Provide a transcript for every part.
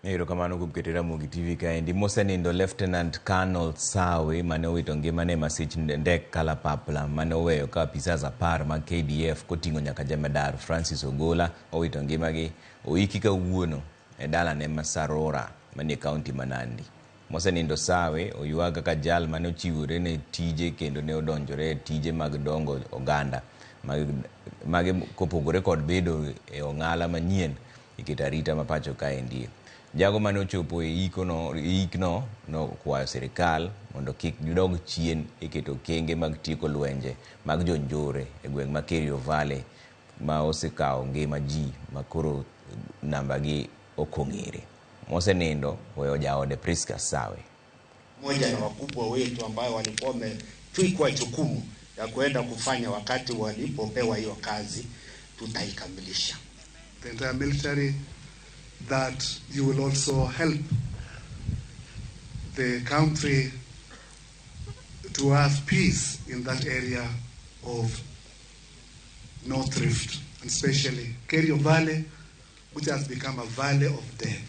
Erokamano kuom keto Ramogi TV kaendi. Mosenindo Lieutenant Colonel Sawe mane owito ngimane e masich ndek kalapapla mane oweyo ka apisas 10 mag KDF koting'o nyaka jemedar Francis Ogola owito ngimagi oiki kawuono e dalane ma Sarora manie kaunti ma Nandi. Mosenindo Sawe oywag kaka jal mane ochiwore ne tije kendo ne odonjore e tije mag dongo oganda mage kopogore kod bedo e ong'ala manyien e keto arita ma pacho kaendi. Jago mane ochopo e ikno nokwayo sirikal mondo kik gidog chien e keto okenge mag tieko lwenje mag jonjore e gweng' ma Kerio Valley ma osekawo ngima ji ma koro nambagi ok ong'ere. Mosenindo oweyo jaode Priska Sawe. Moja na wakubwa wetu ambayo walikuwa wametwikwa jukumu ya kuenda kufanya wakati walipopewa hiyo kazi, tutaikamilisha. The entire military, that you will also help the country to have peace in that area of North Rift, and especially Kerio Valley, which has become a valley of death.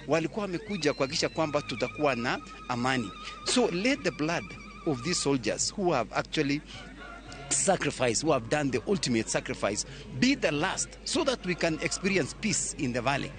Walikuwa wamekuja kuhakikisha kwamba tutakuwa na amani. So let the blood of these soldiers who have actually sacrificed, who have done the ultimate sacrifice, be the last so that we can experience peace in the valley.